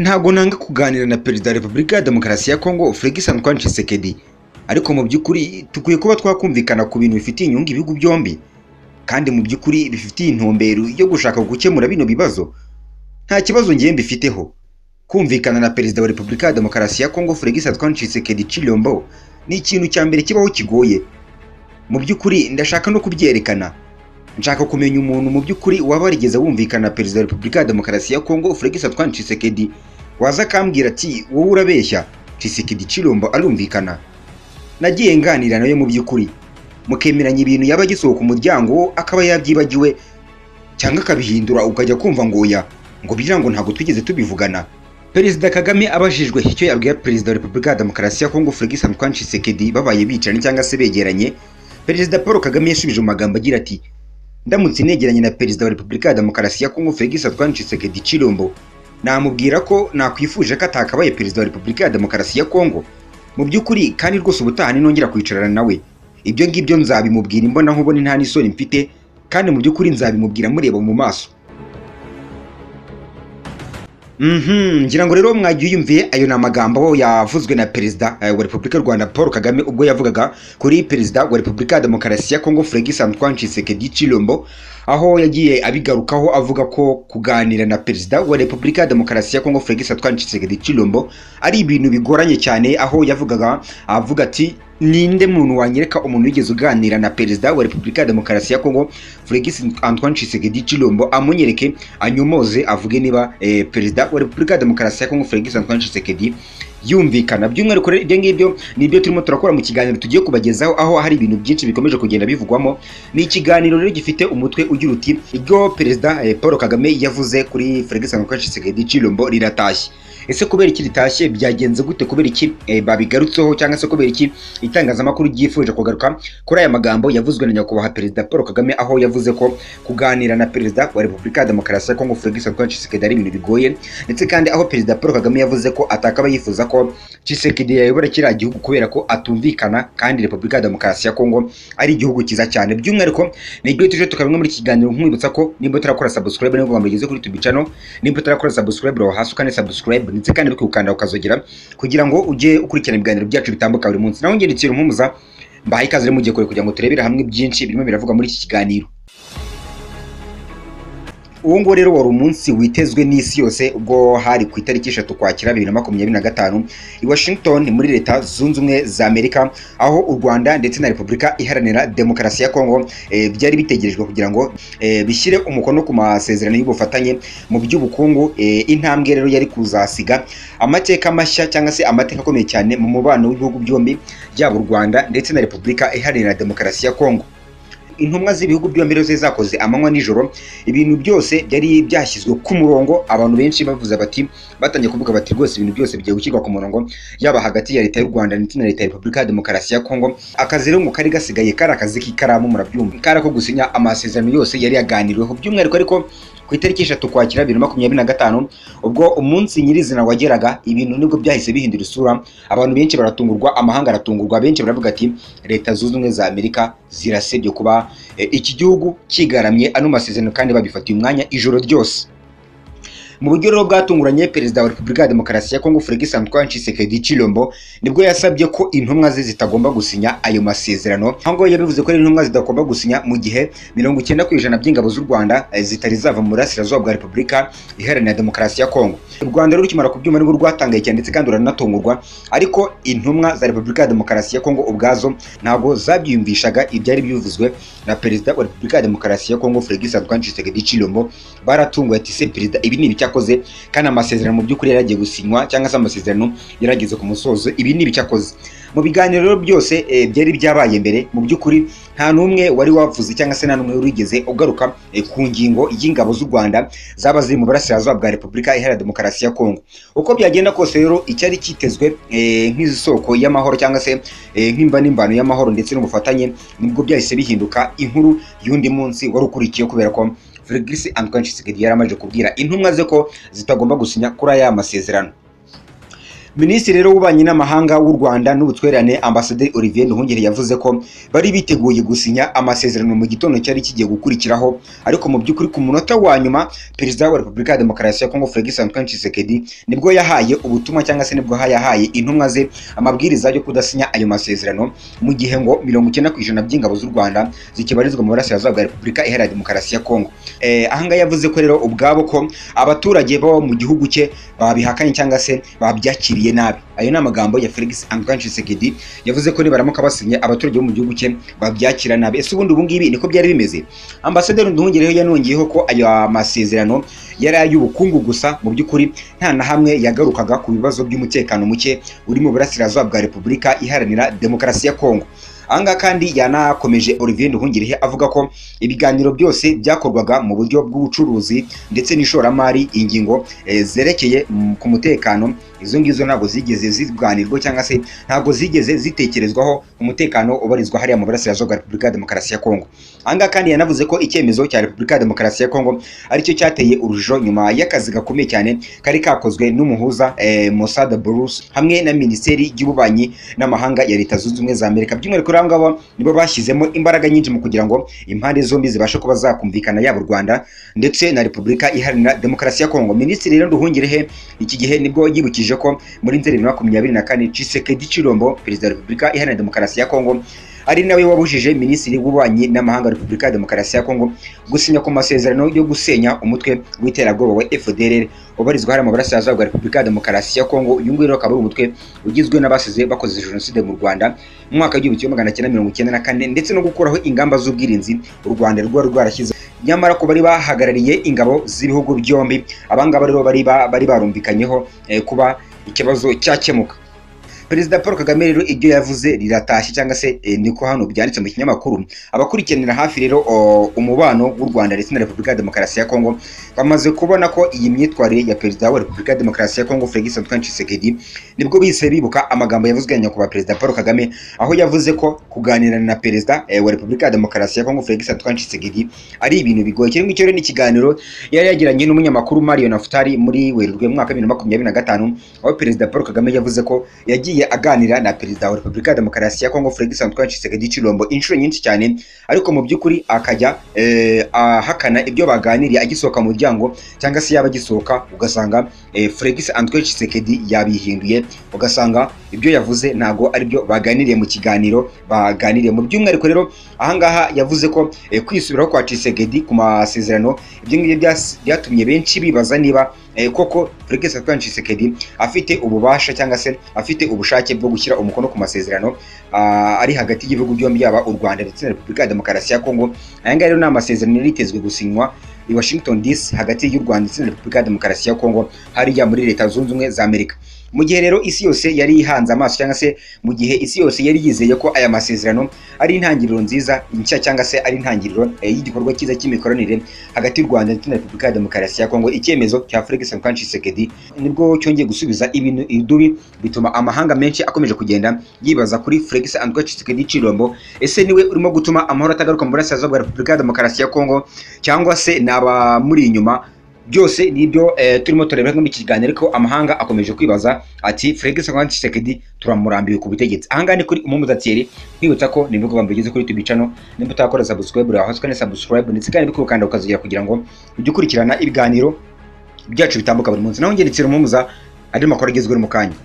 Ntago nanga kuganira na Perezida wa Repubulika ya Demokarasi ya Kongo Felix Antoine Tshisekedi, ariko mu by'ukuri dukwiye kuba twakumvikana ku bintu bifitiye inyungu ibihugu byombi, kandi mu by'ukuri bifitiye intumbero yo gushaka gukemura bino bibazo. Nta kibazo ngiye mbifiteho. Kumvikana na Perezida wa Repubulika ya Demokarasi ya Kongo Felix Antoine Tshisekedi Tshilombo ni ikintu cya mbere kibaho kigoye. Mu by'ukuri ndashaka no kubyerekana. Nshaka kumenya umuntu mu by'ukuri waba warigeze wumvikana na Perezida wa Repubulika ya Demokarasi ya Kongo Felix Antoine Tshisekedi, waza akambwira ati wowe urabeshya, Tshisekedi Tshilombo arumvikana. Nagiye nganira nawe mu by'ukuri, mukemeranya ibintu yaba agisohoka umuryango akaba yabyibagiwe cyangwa akabihindura, ukajya kumva ngo oya, ngo biriya ngo ntabwo twigeze tubivugana. Perezida Kagame abajijwe icyo yabwiye Perezida wa Repubulika ya Demokarasi ya Kongo Felix Antoine Tshisekedi babaye bicaranye cyangwa se begeranye, Perezida Paul Kagame yasubije mu magambo agira ati: ndamutse negeranye na Perezida wa Repubulika ya Demokarasi ya Kongo Felix Antoine Tshisekedi Tshilombo, namubwira ko nakwifuje ko atakabaye Perezida wa Repubulika ya Demokarasi ya Kongo. Mu by'ukuri kandi rwose ubutaha ninongera kwicarana nawe, ibyo ngibyo nzabimubwira imbona nkubone, nta n'isoni mfite, kandi mu by'ukuri nzabimubwira mureba mu maso. Ngira ngo rero mwagiye yumviye ayo ni amagambo yavuzwe na Perezida wa Repubulika y'u Rwanda Paul Kagame ubwo yavugaga kuri Perezida wa Repubulika ya Demokarasi ya Kongo Felix Antoine Tshisekedi Tshilombo, aho yagiye abigarukaho avuga ko kuganira na Perezida wa Repubulika ya Demokarasi ya Kongo Felix Antoine Tshisekedi Tshilombo ari ibintu bigoranye cyane, aho yavugaga avuga ati ninde muntu wanyereka umuntu wigeze uganira na Perezida wa Repubulika ya Demokarasi ya Kongo Felix Antoine Tshisekedi Tshilombo, amunyereke anyomoze avuge niba Perezida wa Repubulika ya Demokarasi ya Kongo Felix Antoine Tshisekedi yumvikana. By'umwihariko rero ibyo ngibyo nibyo turimo turakora mu kiganiro tugiye kubagezaho, aho hari ibintu byinshi bikomeje kugenda bivugwamo. Ni ikiganiro rero gifite umutwe ugira uti ibyo Perezida Paul Kagame yavuze kuri Felix Antoine Tshisekedi Tshilombo riratashye. Ese kubera iki ritashye? Byagenze gute? Kubera iki babigarutseho cyangwa se kubera iki itangazamakuru ryifuje kugaruka kuri aya magambo yavuzwe na nyakubahwa Perezida Paul Kagame, aho yavuze ko kuganira na Perezida wa Repubulika ya Demokarasi ya Kongo Felix Antoine Tshisekedi ari ibintu bigoye, ndetse kandi aho Perezida Paul Kagame yavuze ko atakaba yifuza ko Tshisekedi yayobora kiriya gihugu kubera ko atumvikana, kandi Repubulika ya Demokarasi ya Kongo ari igihugu cyiza cyane. By'umwihariko ni ibyo tuje tukabimwe muri iki kiganiro, nkwibutsa ko nimba utarakora subscribe nibwo bwa mbere kuri YouTube channel, nimba utarakora subscribe uraho hasi ukane subscribe, ndetse kandi ukanda ukazogera kugira ngo ujye ukurikirana ibiganiro byacu bitambuka buri munsi. Naho ngende Thierry Mpumuza, mbahaye ikaze rero mugiye kure kugira ngo turebere hamwe byinshi birimo biravugwa muri iki kiganiro. Uwo nguwo rero wari umunsi witezwe n'isi yose, ubwo hari ku itariki 3 Ukwakira 2025 i Washington muri Leta Zunze Ubumwe za Amerika, aho u Rwanda ndetse na Repubulika Iharanira Demokarasi ya Kongo byari bitegerejwe kugira ngo bishyire umukono ku masezerano y'ubufatanye mu by'ubukungu. Intambwe rero yari kuzasiga amateka mashya cyangwa se amateka akomeye cyane mu mubano w'ibihugu byombi, byaba u Rwanda ndetse na Repubulika Iharanira Demokarasi ya Kongo. Intumwa z'ibihugu byombi rero zakoze amanywa nijoro, ibintu byose byari byashyizwe ku murongo. Abantu benshi bavuze bati, batangiye kuvuga bati rwose ibintu byose bigiye gushyirwa ku murongo, yaba hagati ya Leta y'u Rwanda ndetse na Leta ya Repubulika ya Demokarasi ya Kongo. Akazi rero ngo kari gasigaye kari akazi k'ikaramu, murabyumva, kari ako gusinya amasezerano yose yari yaganiriweho. By'umwihariko ariko ku itariki 3 Ukwakira 2025, ubwo umunsi nyirizina wageraga, ibintu nibwo byahise bihindura isura. Abantu benshi baratungurwa, amahanga aratungurwa, benshi baravuga ati Leta Zunze Ubumwe za Amerika zirasebye kuba iki gihugu kigaramye ano masezerano, kandi babifatiye umwanya ijoro ryose. Mu buryo rero bwatunguranye, Perezida wa Repubulika ya Demokarasi ya Kongo Felix Antoine Tshisekedi Tshilombo nibwo yasabye ko intumwa ze zitagomba gusinya ayo masezerano. Aho ngo yabivuze ko intumwa zidagomba gusinya mu gihe 90% by'ingabo z'u Rwanda zitari zava mu burasirazuba bwa Repubulika Iharanira Demokarasi ya Kongo. U Rwanda rero rukimara kubyumva nibwo rwatangaye cyane ndetse kandi ruranatungurwa, ariko intumwa za Repubulika ya Demokarasi ya Kongo ubwazo ntabwo zabyiyumvishaga ibyari bivuzwe na Perezida wa Repubulika ya Demokarasi ya Kongo Felix Antoine Tshisekedi Tshilombo. Baratunguwe ati se Perezida ibi ni ibicyakoze, kandi amasezerano mu by'ukuri yaragiye gusinywa cyangwa se amasezerano yarageze ku musozo, ibi ni ibicyakoze. Mu biganiro rero byose byari byabaye mbere, mu by'ukuri nta n'umwe wari wavuze cyangwa se nta n'umwe wigeze ugaruka ku ngingo y'ingabo z'u Rwanda zaba ziri mu burasirazuba bwa Repubulika Iharanira Demokarasi ya Kongo. Uko byagenda kose rero, icyari cyitezwe nk'isoko y'amahoro cyangwa se nk'imva n'imbano y'amahoro ndetse n'ubufatanye, nibwo byahise bihinduka inkuru y'undi munsi wari ukurikiye, kubera ko Felix Antoine Tshisekedi yari amaze kubwira intumwa ze ko zitagomba gusinya kuri aya masezerano. Minisitiri rero w'ububanyi n'amahanga w'u Rwanda n'ubutwererane, Ambasaderi Olivier Nduhungirehe, yavuze ko bari biteguye gusinya amasezerano mu gitondo cyari kigiye gukurikiraho, ariko mu by'ukuri ku munota wa nyuma Perezida wa Repubulika ya Demokarasi ya Kongo Felix Antoine Tshisekedi nibwo yahaye ubutumwa cyangwa se nibwo yahaye intumwa ze amabwiriza yo kudasinya ayo masezerano, mu gihe ngo 90% by'ingabo z'u Rwanda zikibarizwa mu burasirazuba bwa Repubulika Iharanira Demokarasi ya Kongo. Ahangaha yavuze ko rero ubwabo ko abaturage bo mu gihugu cye babihakanye cyangwa se babyakiriye nabi. Ayo ni amagambo ya Felix Antoine Tshisekedi, yavuze ko nibaramuka basinye abaturage bo mu gihugu cye babyakira nabi. Ese ubundi ubu ngibi niko byari bimeze? Ambasaderi Nduhungirehe yanongeyeho ko ayo masezerano yari ay'ubukungu gusa, mu by'ukuri nta na hamwe yagarukaga ku bibazo by'umutekano muke uri mu burasirazuba bwa Repubulika Iharanira Demokarasi ya Kongo. Ahangaha kandi yanakomeje Olivier Nduhungirehe avuga ko ibiganiro byose byakorwaga mu buryo bw'ubucuruzi ndetse n'ishoramari, ingingo zerekeye ku mutekano izo ngizo ntabwo zigeze ziganirwa cyangwa se ntabwo zigeze zitekerezwaho, umutekano ubarizwa hariya mu burasirazuba bwa Repubulika ya Demokarasi ya Kongo. Ahangaha kandi yanavuze ko icyemezo cya Repubulika ya Demokarasi ya Kongo aricyo cyateye urujijo nyuma y'akazi gakomeye cyane kari kakozwe n'umuhuza Mossad Bruce hamwe na Minisiteri y'Ububanyi n'Amahanga ya Leta Zunze Ubumwe za Amerika. By'umwihariko rero ngabo nibo bashyizemo imbaraga nyinshi mu kugira ngo impande zombi zibashe kuba zakumvikana, yaba u Rwanda ndetse na Repubulika Iharanira Demokarasi ya Kongo. Minisitiri rero Nduhungirehe iki gihe nibwo yibukije ko muri Nzeri 2024 Tshisekedi Tshilombo, Perezida wa Repubulika Iharanira Demokarasi ya Kongo, ari nawe wabujije Minisitiri w'Ububanyi n'Amahanga wa Repubulika ya Demokarasi ya Kongo gusinya ku masezerano yo gusenya umutwe w'iterabwoba wa FDLR ubarizwa hariya mu burasirazuba bwa Repubulika ya Demokarasi ya Kongo. Uyu nguyu rero akaba ari umutwe ugizwe n'abasize bakoze jenoside mu Rwanda mu mwaka w'1994, ndetse no gukuraho ingamba z'ubwirinzi u Rwanda rwari rwarashyize, nyamara ko bari bahagarariye ingabo z'ibihugu byombi. Abangaba rero bari barumvikanyeho kuba ikibazo cyakemuka. Perezida Paul Kagame rero ibyo yavuze riratashye cyangwa se niko hano byanditse mu kinyamakuru. Abakurikiranira hafi rero umubano w'u Rwanda ndetse na Repubulika ya Demokarasi ya Kongo bamaze kubona ko iyi myitwarire ya Perezida wa Repubulika ya Demokarasi ya Kongo Felix Antoine Tshisekedi, nibwo bise bibuka amagambo yavuzwe na Nyakubahwa Perezida Paul Kagame, aho yavuze ko kuganira na Perezida wa Repubulika ya Demokarasi ya Kongo Felix Antoine Tshisekedi ari ibintu bigoye. Kiri ngicyo rero ni ikiganiro yari yagiranye n'umunyamakuru Mario Naftali muri Werurwe mu mwaka wa 2025, aho Perezida Paul Kagame yavuze ko yagiye aganira na Perezida wa Repubulika ya Demokarasi ya Kongo Felix Antoine Tshisekedi Tshilombo inshuro nyinshi cyane, ariko mu by'ukuri akajya ahakana ibyo baganiriye agisohoka mu muryango, cyangwa se yaba agisohoka ugasanga Felix Antoine Tshisekedi yabihinduye, ugasanga ibyo yavuze ntago ari byo baganiriye mu kiganiro baganiriye. Mu by'umwihariko rero ahangaha yavuze ko kwisubiraho kwa Tshisekedi ku masezerano, ibyo ngibyo byatumye benshi bibaza niba koko Felix Antoine Tshisekedi afite ububasha cyangwa se afite ubushake bwo gushyira umukono ku masezerano ari hagati y'ibihugu byombi, yaba u Rwanda ndetse na Repubulika ya Demokarasi ya Kongo. Aya ngaya rero ni amasezerano yari yitezwe gusinywa i Washington DC hagati y'u Rwanda ndetse na Repubulika ya Demokarasi ya Kongo hariya muri Leta Zunze Ubumwe za Amerika. Mu gihe rero isi yose yari ihanze amaso cyangwa se mu gihe isi yose yari yizeye ko aya masezerano ari intangiriro nziza nshya cyangwa se ari intangiriro y'igikorwa cyiza cy'imikoranire hagati y'u Rwanda ndetse na Repubulika ya Demokarasi ya Kongo, icyemezo cya Felix Antoine Tshisekedi nibwo cyongeye gusubiza ibintu idubi, bituma amahanga menshi akomeje kugenda yibaza kuri Felix Antoine Tshisekedi Tshilombo: ese niwe urimo gutuma amahoro atagaruka mu burasirazuba bwa Repubulika ya Demokarasi ya Kongo, cyangwa se ni abamuri inyuma? Byose nibyo turimo tureba muri iki kiganiro, ariko amahanga akomeje kwibaza ati Felix Antoine Tshisekedi turamurambiwe ku butegetsi. Ahangaha ni kuri Umuhumuza Thierry, nkwibutsa ko nibwo bwa mbere ugeze kuri YouTube channel, nimba utakora subscribe urahaswe na subscribe, ndetse kandi bikukanda ukazigera kugira ngo ujye ukurikirana ibiganiro byacu bitambuka buri munsi. Naho ngendetse Umuhumuza, andi makuru agezweho mu kanya.